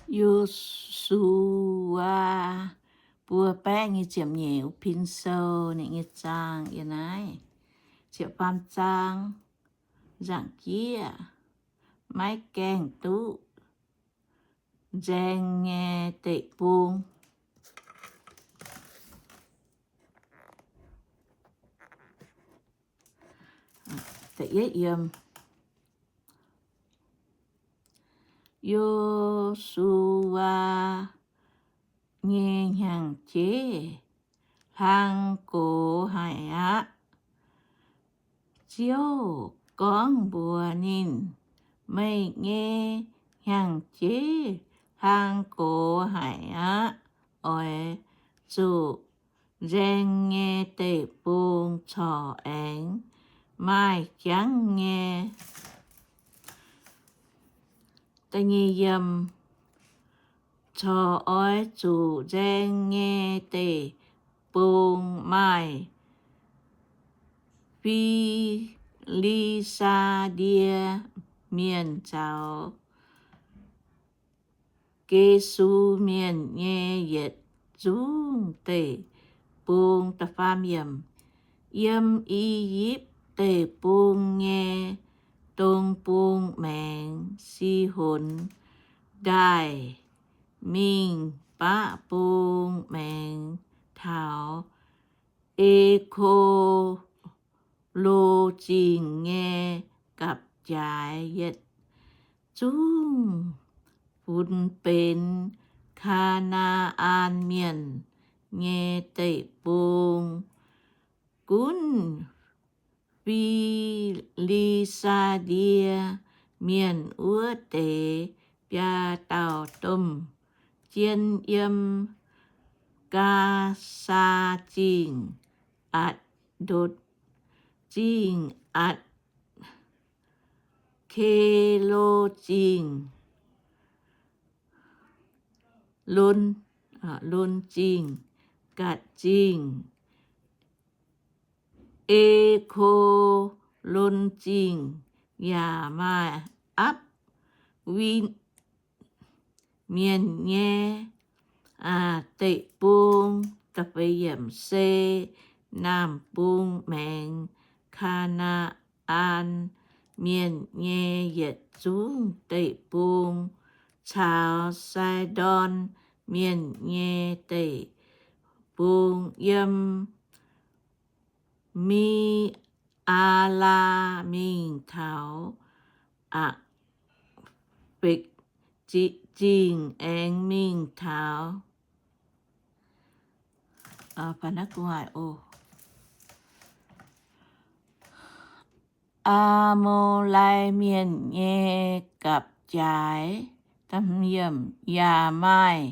Yo^su^waa buo baeqv nyei ziepc nyeic, Pin Sou ninh nyei zaang yiem naaiv. Ziepc faam zaang, nzaangc jieqv, maiv gaengh duqv nzaeng nyei deic-bung. Yo^su^waa nyei hnyangx-jeiv hlang gox haic aqv. Ziouv gorngv mbuox ninh, Meih nyei hnyangx-jeiv hlang gox haic aqv. Oix zuqc nzaeng nyei deic-bung corc aengx maaih jangv nyei. Corc oix zuqc nzaeng nyei deic-bung maaih Fi^li^saa^die Mienh caux Gesu Mienh nyei yietc zungv deic-bung. Yiem I^yipv Deic-Bung nyei dong bung maengx, Sihon Ndaaih mingh baqv bung maengx taux E^ko lo Zingh nyei gapv-jaaix yietc zungv funx benx Kaa^naa^an Mienh nyei deic-bung. Gunv Fi^li^saa^die Mienh wuov deix biaa dauh domh jien yiem Gaasaa Zingh, Atc^ndotc Zingh, Atc^ke^lo Zingh, Lon, Lon Zingh, Gatc Zingh, E^ko^lon Zingh, yaac maaih Apv^win Mienh nyei deic-bung, se naamh bung maengx Kaa^naa^an Mienh nyei yietc zungv deic-bung, caux Saidon Mienh nyei deic-bung. Yiem Mi^aa^laa mingh taux Aa^fekc Zingh, aengx mingh taux Aa^mo^lai Mienh nyei gapv-jaaix, yaac maaih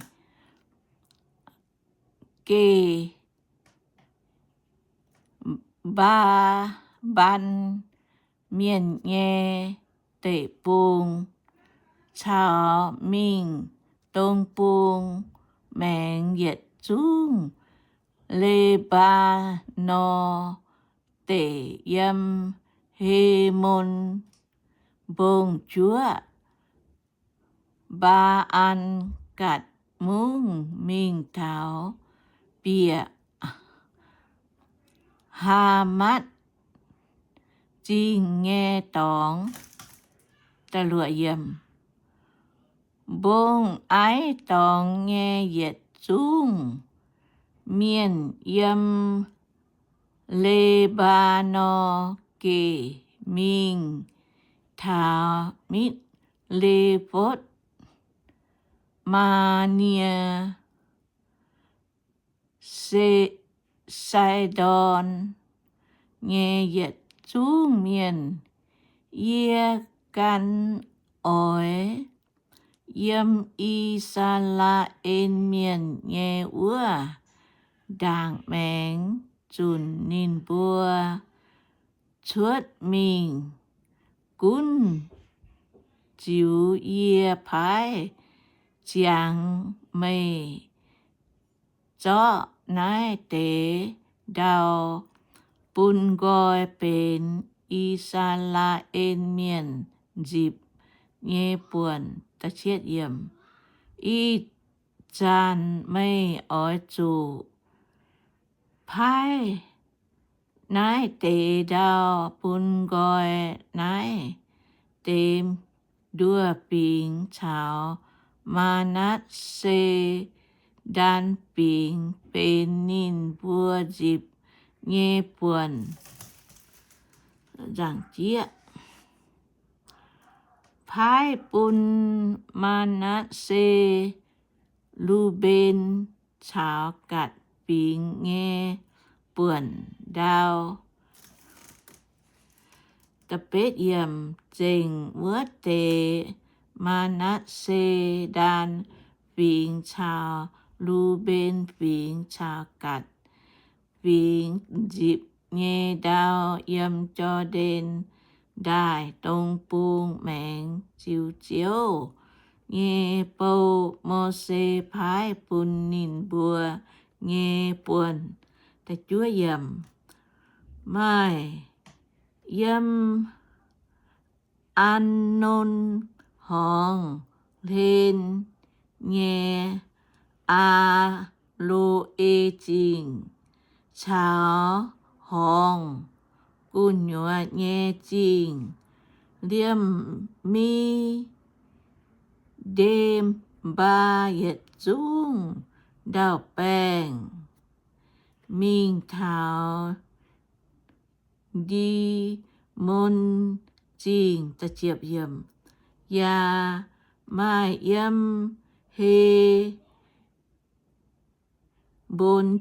Gebaa^mbaan Mienh nyei deic-bung, caux mingh dong bung maengx yietc zungv Le^mbaa^norn Deic, yiem He^mon Mbong-Juoqv, Mbaa^an Gatc, mungv mingh taux bieqc Haamatv Zingh nyei dorngx. Mbong-aiv dorngx nyei yietc zungv mienh yiem Le^mbaa^norn Gec mingh taux Mitv^le^fotv, Maa^nie, Saidon nyei yietc zungv mienh. Yie gan oix yiem I^saa^laa^en Mienh nyei wuov ndaangc maengx zunc ninh mbuo cuotv mingh. Gunv ziux yie paaiv ziangx meih zorqv naaiv deix ndau bun nqoi benx I^saa^laa^en Mienh nzipc nyei buonc. Ih zanc meih oix zuqc paaiv naaiv deix ndau bun nqoi naaiv deix nduoh fingx caux Maa^natv^se Ndaan Fingx benx ninh mbuo nzipc nyei buonc. Paaiv bun Maa^natv^se, Lu^mben caux Gatc Fingx nyei buonc ndau. Zengc wuov deix Maa^natv^se Ndaan Fingx caux Lu^mben Fingx caux Gatc Fingx nzipc nyei ndau yiem Jor^ndaen Ndaaih dong bung maengx ziux Ziouv nyei bou, Mose paaiv bun ninh mbuo nyei buonc. Maaih yiem Aa^non Horngz hlen nyei Aa^lo^e Zingh caux horngz gu'nyuoz nyei zingh, liemh Mi^nde^mbaa yietc zungv ndau-baengh mingh taux Ndi^mon Zingh. Yaac maaih yiem He^mbon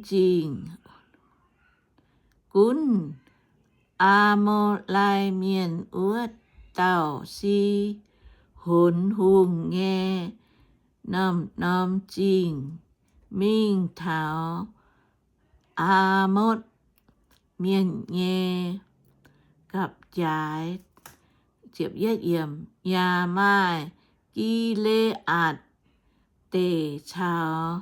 Zingh gunv Aa^mo^lai Mienh wuov dauh Si^honx Hungh nyei norm-norm zingh mingh taux Aamotv Mienh nyei gapv-jaaix. Yaac maaih Gi^le^aatc Deic caux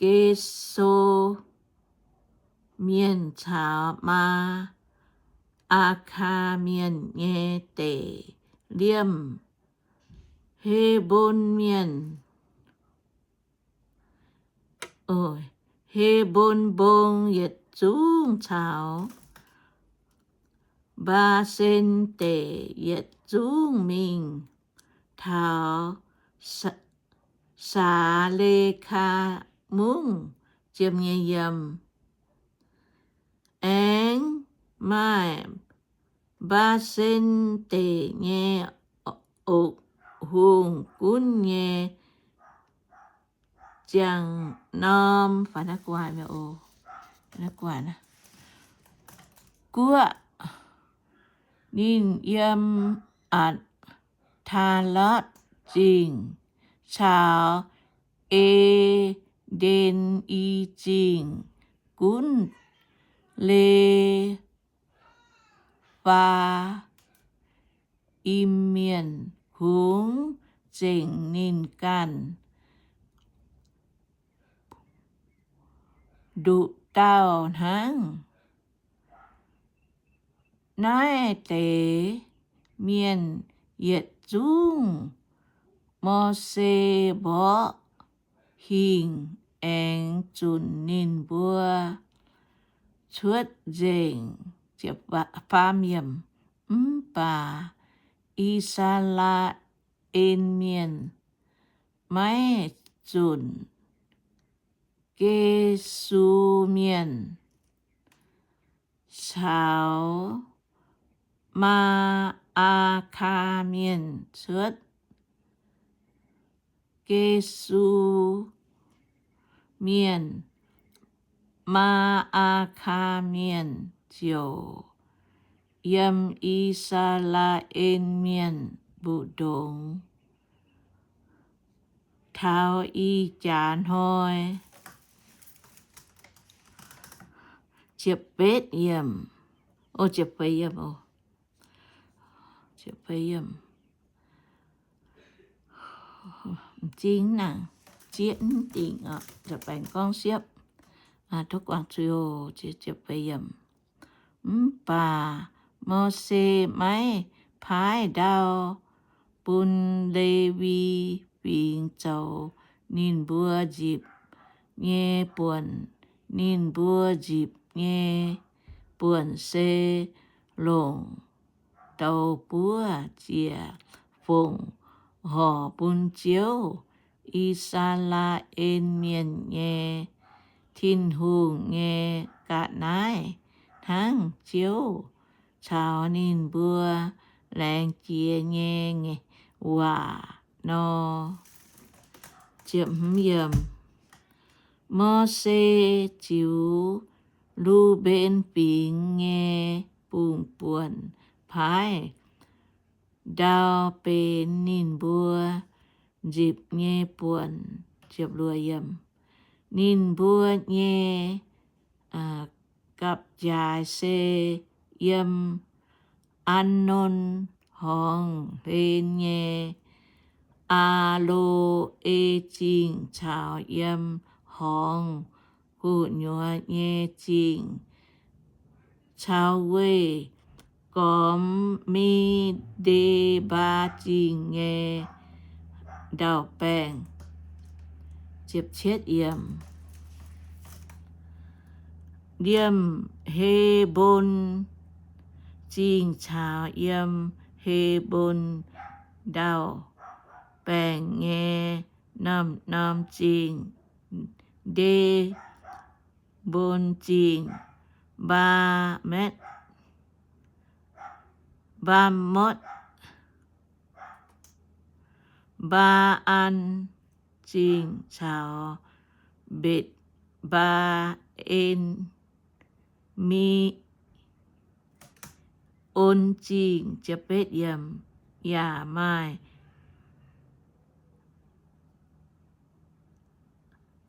Geso Mienh caux Maa^aa^kaa Mienh nyei deic, liemh He^mbon Mienh, He^mbon Mbong yietc zungv caux Mbaa^sen Deic yietc zungv mingh taux Saa^le^kaa Mungv. Aengx maaih Mbaa^sen Deic nyei oc hungh gunv nyei ziangh norm guoqv, ninh yiem Atc^taa^lotv Zingh caux E^nden^i Zingh gunv Le^faa^im Mienh, kungx zengc ninh ganh nduqc dauh hnangv. Naaiv deix mienh yietc zungv Mose mborqv hingh aengx zunc ninh mbuo cuotv nzengc. Mv baac I^saa^laa^en Mienh maiv zunc Gesu Mienh caux Maa^aa^kaa Mienh cuotv. Gesu Mienh, Maa^aa^kaa Mienh ziouc yiem I^saa^laa^en Mienh mbu'ndongx taux ih jaax hnoi. M'zing nangc zieqv mv dingc, baengx gorngv siepv, tov guangc zuiz. Mv baac Mose maiv paaiv ndau bun Lewi fingx zoux ninh mbuo nzipc nyei buonc. Ninh mbuo nzipc nyei buonc se longc douz buov ziec fongc horc bun Ziouv, I^saa^laa^en Mienh nyei Tin-Hungh nyei ga'naaiv, hnangv Ziouv caux ninh mbuo laengz jiex nyei waac nor. Mose ziux Lu^mben Fingx nyei bungx-buonc paaiv ndau benx ninh mbuo nzipc nyei buonc. Ninh mbuo nyei gapv-jaaix se yiem Aa^non Horngz hlen nyei Aa^lo^e Zingh caux yiem horngz gu'nyuoz nyei zingh caux weih gormx Me^nde^mbaa Zingh nyei ndau-baengh. Liemh He^mbon Zingh caux yiem He^mbon ndau-baengh nyei norm-norm zingh, Nde^mbon Zingh, Mbaa^metv, Mbaa^motv, Mbaa^an Zingh caux Mbetc^en, Mi^on Zingh, yaac maaih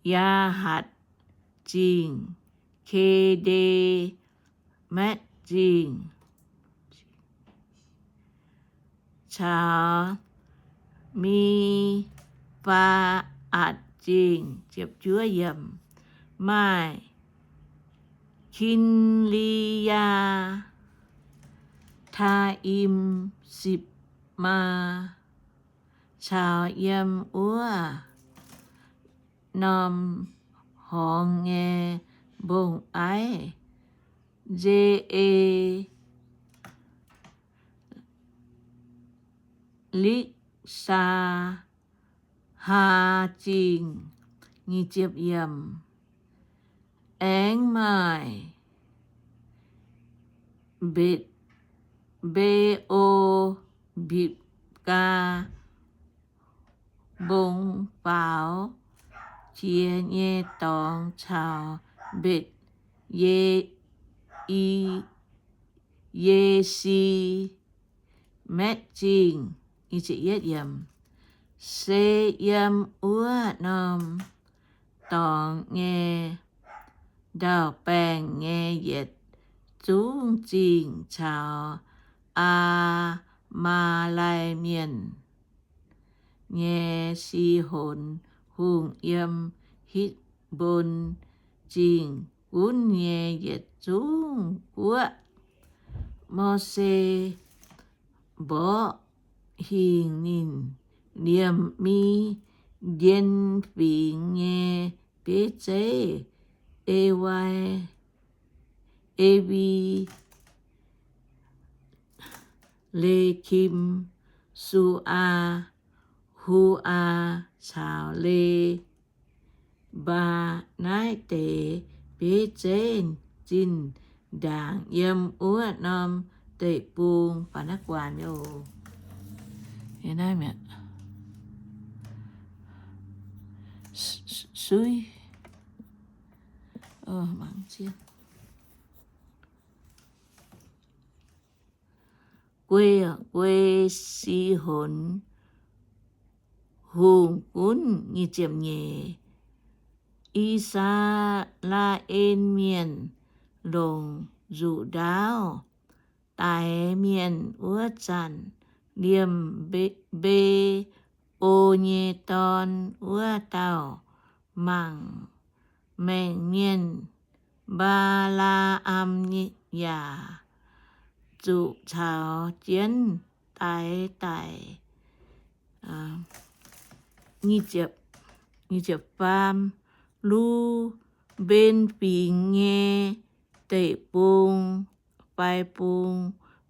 Yaahatc Zingh, Ke^nde^metv Zingh caux Mi^faa^atc Zingh. Maaih Ki^li^yaa^taa^im, Sipc^maa caux yiem wuov norm horngz nyei mbong-aiv, Nze^e likv^saa^haa Zingh. Aengx maaih Mbe^o^mbipc^gaa mbong faaux jiex nyei dorngx caux Mbetc, Ye, I, Ye^si, Metv Zingh. Se yiem wuov norm dorngx nyei ndau-baengh nyei yietc zungv zingh caux Aa^maa^lai Mienh nyei Si^honx Hungh yiem Hitv^mbon Zingh gunv nyei yietc zungv guoqv. Mose mborqv hingh ninh liemh Mi^ndien Fingx nyei bieiv zeiv, E^wi, E^wi, Le^kim, Su^aa, Hu^aa caux Le^mbaa. Naaiv deix bieiv zeiv zinh ndaangc yiem wuov norm deic-bung. Suiv, guei, guei Si^honx Hungh gunv. Nyic ziepc nyeic. I^saa^laa^en Mienh longc nzuqc ndaauv daix mienh wuov zanc, liemh Mbe, Mbe^o nyei dorn wuov dauh mangc maengc mienh, Mbaa^laa^am, yaac zuqc caux jienv daix daic. Lu^mben Fingx nyei deic-bung, fai bung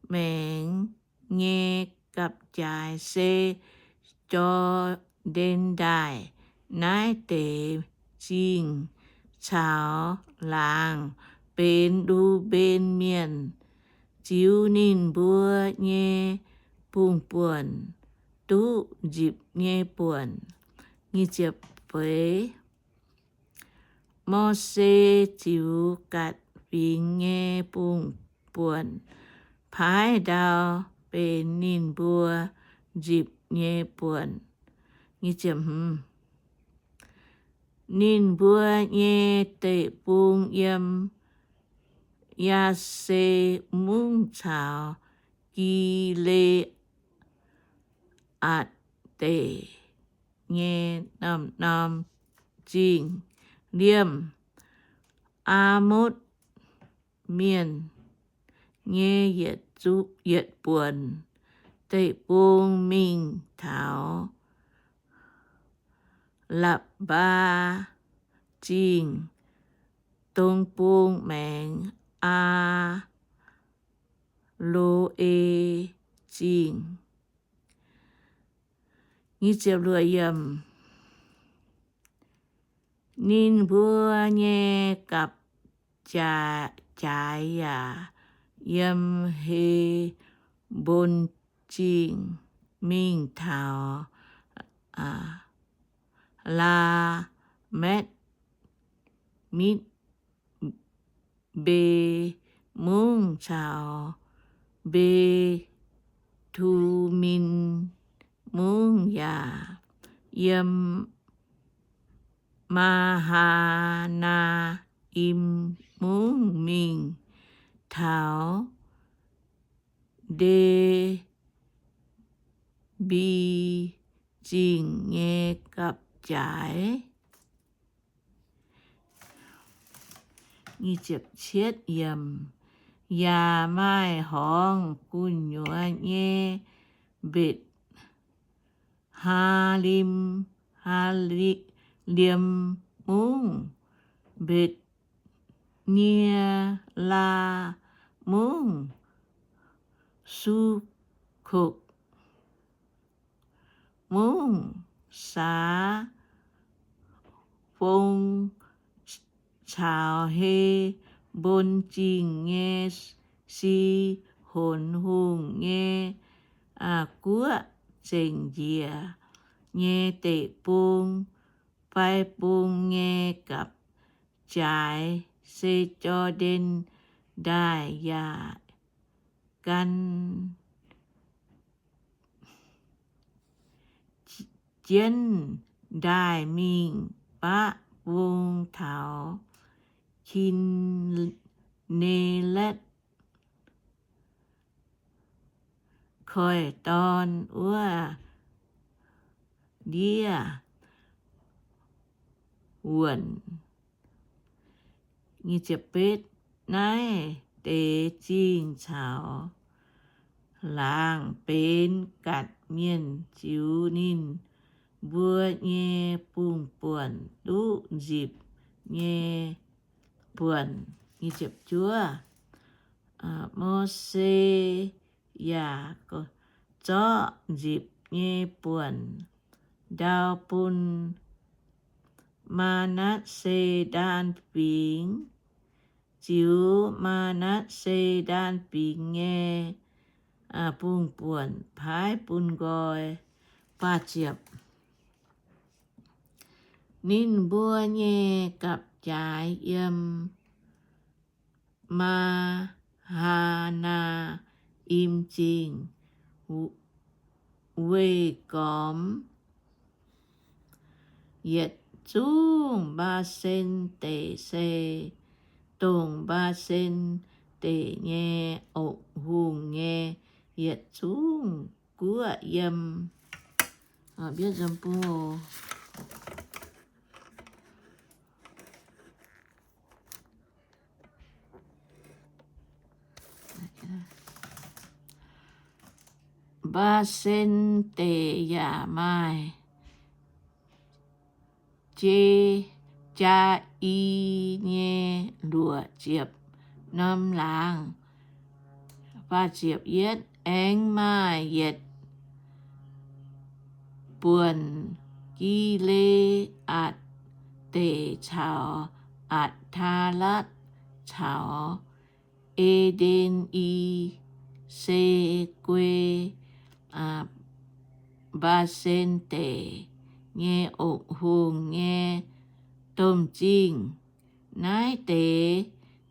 maengx nyei gapv-jaaix se Jor^ndaen Ndaaih. Naaiv deix zingh caux laangz benx Lu^mben Mienh ziux ninh mbuo nyei bungh-buonc duqv nzipc nyei buonc. Mose ziux Gaatc Fingx nyei bungh-buonc paaiv ndau benx ninh mbuo nzipc nyei buonc. Ninh mbuo nyei deic-bung yiem Yaa^se Mungv caux Gi^le^aatc Deic nyei norm-norm zingh, liemh Aamotv Mienh nyei yietc buonc deic-bung mingh taux Lapc^mbaa Zingh, dong bung maengx Aa^lo^e Zingh. Ninh mbuo nyei gapv-jaaix yaac yiem He^mbo^n Zingh mingh taux Laametv Mitv^mbe Mungv caux Mbe^tu^min Mungv, yaac yiem Maa^haa^naa^im Mungv mingh taux Nde^mbi Zingh nyei gapv-jaaix. Yaac maaih horngz gu'nyuoz nyei Mbetc^haa^lim, Haa^lim Mungv, Mbetc^nie^laa Mungv, Sukokc Mungv, Saax Fong caux He^mbo^n Zingh nyei Si^honx Hungh nyei guoqv zengc njiec nyei deic-bung fai bung nyei gapv-jaaix se Jor^ndaen Ndaaih yaac gan jienv ndaaih mingh baqv bung taux Ki^ne^letv Koiv-Dorn wuov ndiev wuonc. Naaiv deix zingh caux laangz benx Gaatc Mienh ziux ninh mbuo nyei bungh buonc duqv nzipc nyei buonc. Mose yaac zorqv nzipc nyei buonc ndau bun Maa^natv^se Ndaan Fingx, ziux Maa^natv^se Ndaan Fingx nyei bungh buonc paaiv bun nqoi. Ninh mbuo nyei gapv-jaaix yiem Maa^haa^naa^im Zingh weih gormx. Yietc zungv Mbaa^sen Deic se dongh Mbaa^sen Deic nyei ong-hungh nyei yietc zungv guoqv yiem Mbaa^sen Deic yaac maaih Jaa^i nyei luoqc ziepc norm laangz. Aengx maaih yietc buonc Gi^le^aatc Deic caux Atc^taa^latv caux E^nden^i Se^guei, Mbaa^sen Deic nyei ong-hungh nyei domh zingh. Naaiv deix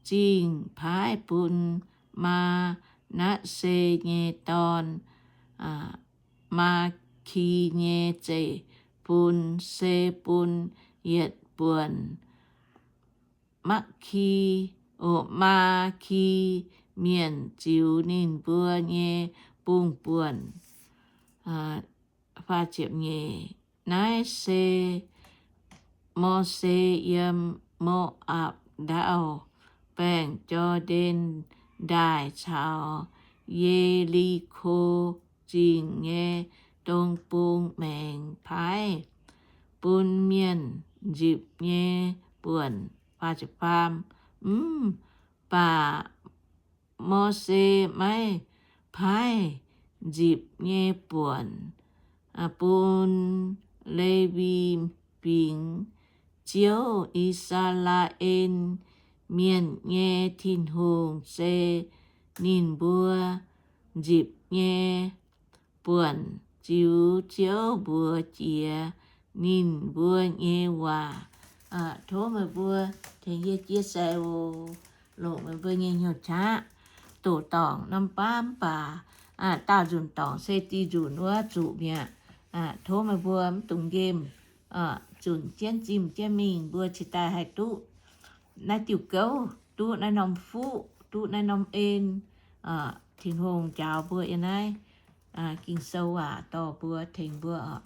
zingh paaiv bun Maa^natv^se nyei dorn, Maaki nyei zeiv-fun, se bun yietc buonc Maaki, o, Maaki mienh ziux ninh mbuo nyei bung-buonc. Naaiv se Mose yiem Mo^apc Ndau-Baengh, Jor^ndaen Ndaaih caux Ye^li^ko Zingh nyei dong bung maengx paaiv bun mienh nzipc nyei buonc. Mv baac Mose maiv paaiv nzipc nyei buonc bun Lewi Fingx Ziouv. I^saa^laa^en Mienh nyei Tin-Hungh se ninh mbuo nzipc nyei buonc. Ziux Ziouv mbuox jiex ninh mbuo nyei waac. Tov meih mbuo tengx yie chia sẻ oc. Longc meih mbuo nyei hnyouv qaqv doqc dorngc norm baav mv baac daauh nzunc dorngc se diuh nzunc wuov zuqc mi'aqv. Tov meih mbuo mv dungx nqemh, zunc jienv zimh jienv mingh mbuo cingx daaih haih duqv naaiv diuh gouv, duqv naaiv norm fuqv, duqv naaiv norm en. Tin-Hungh njaaux mbuo yiem naaiv Ging-Sou waac dorh mbuo, tengx mbuo oc.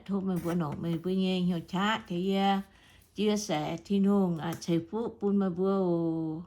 Tov meih mbuo longc meih mbuo nyei hnyouv qaqv tengx yie chia sẻ. Tin-Hungh ceix fuqv bun meih mbuo oc.